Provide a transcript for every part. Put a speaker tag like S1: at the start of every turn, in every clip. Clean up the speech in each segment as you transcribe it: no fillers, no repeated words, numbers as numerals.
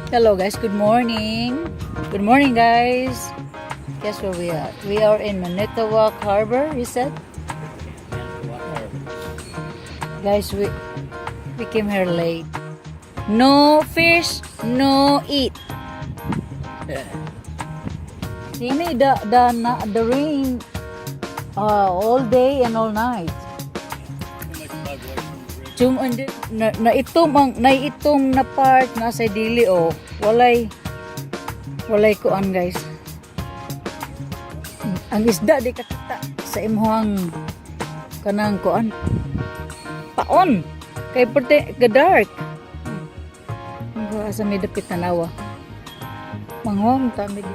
S1: Hello guys, good morning. Good morning, guys. Guess where we are? We are in Manitowoc Harbor, you said? Guys, we came here late. No fish, no eat. See me the rain all day and all night. Chum and na, naitom ang naitom na part na sa dili, oh. Walay kuan, guys. Ang isda di kakita sa imuhang kanang kuan. Paon kay perti ga dark. Ang sa may dapit tanawa. Manghom ta mi di.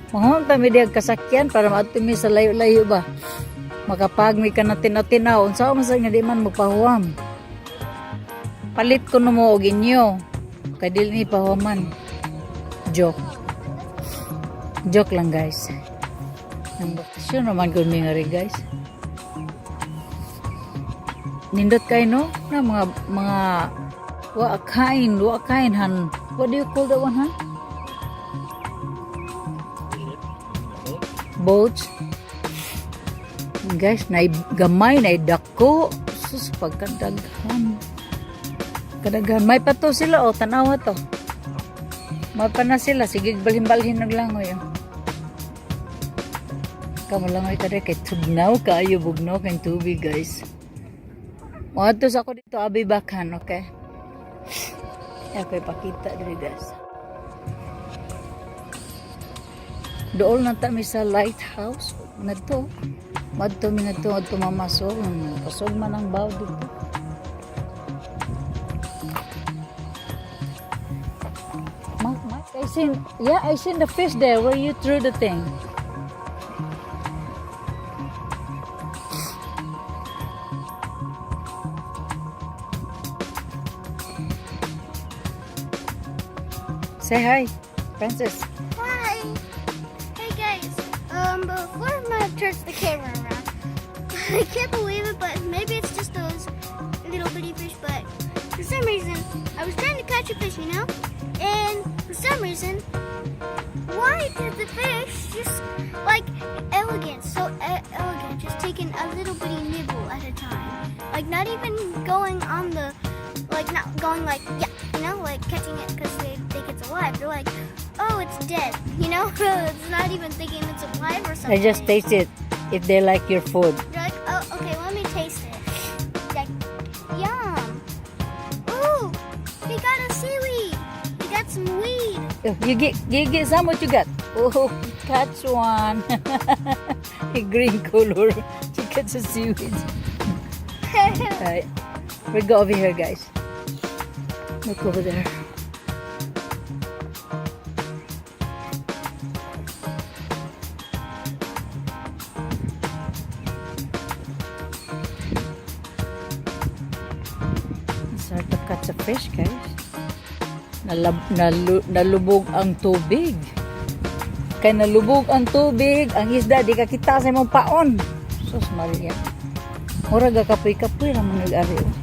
S1: Manghom ta mi di ang kasakyan para maadto mi sa layo-layo ba. Makapag mi ka na tinaw-tinaw. Unsa man sa nga di man magpahuwam. Palit ko no mo og inyo. Kay dili ni pahuwaman. Joke. Joke lang, guys. Nang bakasyon naman gud mi ngari, guys. Nindot kay no na mga wa kain han. What do you call that one, han? Boats. Guys, nay gamay, nay dako. Sus, pagkadaghan. Kadaghan. May pato sila, oh, tanawa to. May pa na sila. Sige, balhin-balhin naglangoy, oh. Kamo langoy ka kay tugnaw kaayo, bugnaw kay tubig, guys. Moadto sa ako dito, abi bakhan, okay? Ako ipakita diri, guys. Dool na ta mi sa lighthouse ngadto. Madto mi ngadto adto mamasog. Pasog man ang baw dito. Mark, Mark, I seen, yeah, I seen the fish there where you threw the thing. Say hi, Princess.
S2: Hi! Hey guys, before I turns the camera around, I can't believe it, but maybe it's just those little bitty fish, but for some reason, I was trying to catch a fish. And for some reason, why did the fish just, like, elegant, so elegant, just taking a little bitty nibble at a time? Like, not even going on the, like, not going like, yeah, like catching it because they think it's alive. They're like, "Oh, it's dead." It's not even thinking it's alive or something.
S1: I just taste it if they like your food.
S2: They're like, "Oh, okay, let me taste it." Like, "Yum. Ooh, he got a seaweed. He got some weed."
S1: Oh, you get some. What you got? Oh, catch one. A green color. She gets a seaweed. Alright, we go over here, guys. Look over there. It's hard to catch a fish, guys. Nalubog ang tubig. Kay nalubog ang tubig, ang isda di ka kita sa imong paon. Sus Maria. Mura ga kapoy-kapoy ra man nag-ari, oh.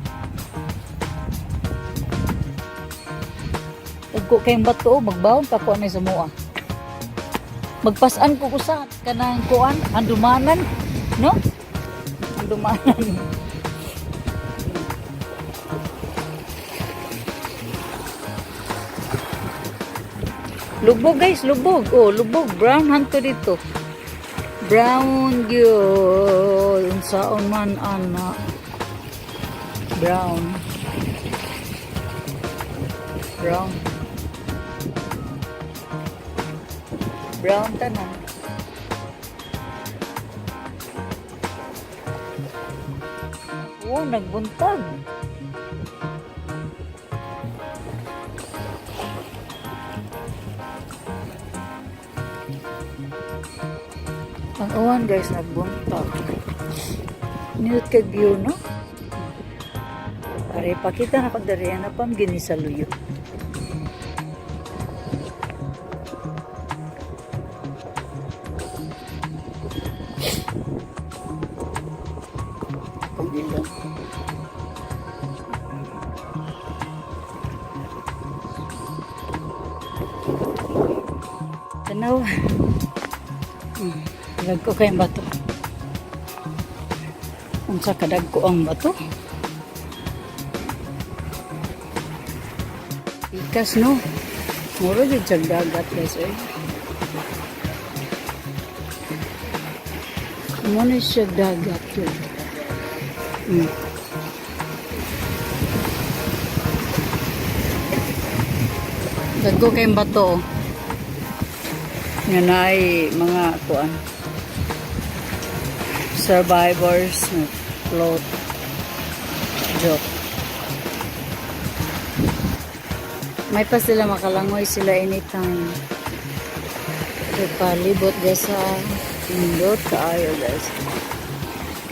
S1: Dagko kayong bato, oh, magbaon pa ko anay sa mua. Magpasan ko usa kanang kuan, handumanan, no? Handumanan. Lubog, guys, lubog. Oh, lubog. Brown hanto dito. Brown gyud. Unsaon man ana. Brown. Brown. Brown tanan. Oh, nagbuntag. Ang uwan, guys, nagbuntag. Nindot kay view, no? Are, pakita na ko diri na pam gini sa luyo. Akong ilong. Tanaw. Dagko kayong bato. Unsa kadagko ang bato? Pikas, no? Mura jud sa dagat, guys, eh. Mao na siya dagat yun. Dagko kayong bato, oh. Nga naay mga kuan. Survivors na float. Joke. May pa sila makalangoy sila anytime. So, palibot, guys, sa indot kaayo, guys.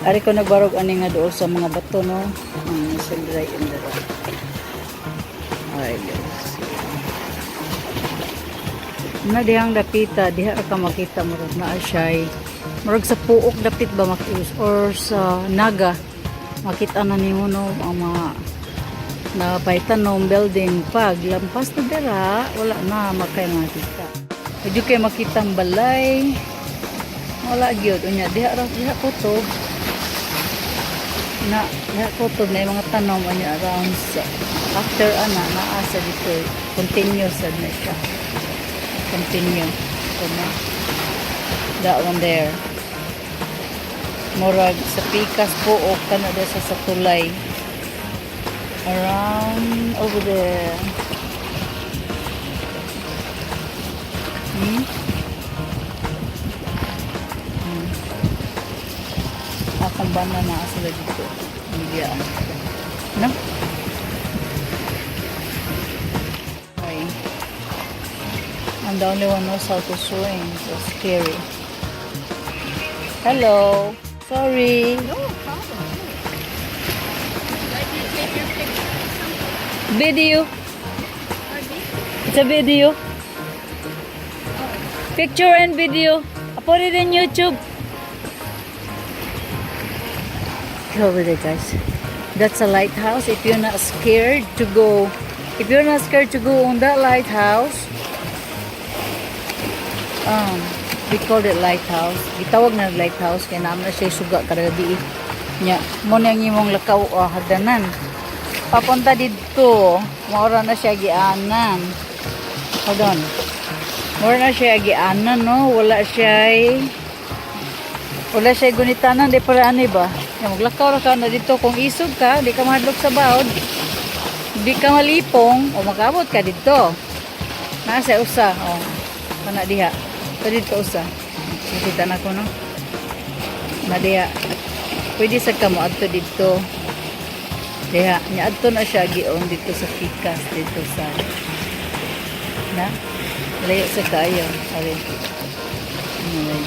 S1: Ari ko nagbarog ani nga dool sa mga bato, no. Ang sila in the rock. Alright, guys. Na dihang dapita, diha ra ka makita, murag naa siya, murag sa Pook dapit ba makius or sa Naga makita na nimo, no, ang mga napaytanom building. Pag lampas na dira, wala na makay makita. Medyo kay makita ang balay, wala gyud. Unya diha ra, diha kutob na, diha kutob na yung mga tanom. Unya around sa after ana naa sa dito, continue sad na siya, continue. So na that one there, murag sa Pikas po o kana sa tulay around over there. Akong bana na sila dito. Bigyan. No? Okay. I'm the only one knows how to swim. So scary. Hello. Sorry.
S2: No problem. Like you take your picture or something.
S1: Video.
S2: Or me?
S1: It's a video. Picture and video. I put it in YouTube. Go over there, guys. That's a lighthouse. If you're not scared to go, if you're not scared to go on that lighthouse, we called it lighthouse. Gitawag na lighthouse kay naa man na siya suga kada gabi. Nya, mao na ang imong lakaw o hagdanan. Papunta didto, mao na siya gianan. Hold on. Mao na siya gianan, no? Wala siya gunitanan, di pala ani ba? Ya, maglakaw ra ka na dito. Kung isog ka, di ka mahadlok sa bawod. Di ka malipong, o makabot ka dito. Nasa usa, o. Kana diha. So dito usa. Nakita na ko, no? Na diha. Pwede sa ka mo adto dito. Diha, nya adto na siya gion dito sa Pikas, dito sa na layo sa kaayo. Ari. Anyway.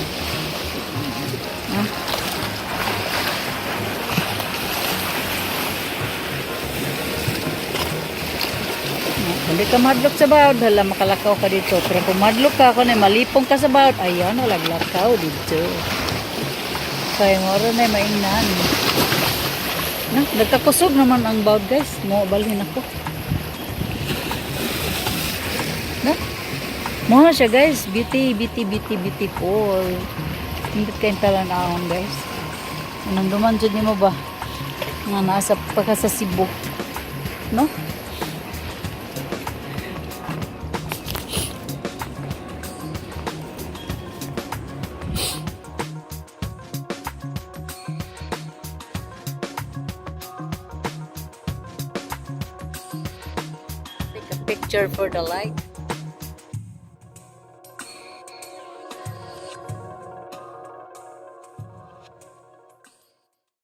S1: Ah. Kung di ka madlok sa bawod, hala, makalakaw ka dito. Pero kung madlok ka, kung malipong ka sa bawod, ayaw na laglakaw dito. Kaya mao na maingnan. Na, nagkakusog naman ang bawod, guys. Mo balhin ako. Na? Mao na siya, guys. Beauty, beauty, beauty, beautiful. Hindi kayong talanawon, guys. Anong duman jud nimo ba? Nga nasa pa ka sa Cebu. No? Take a picture for the light.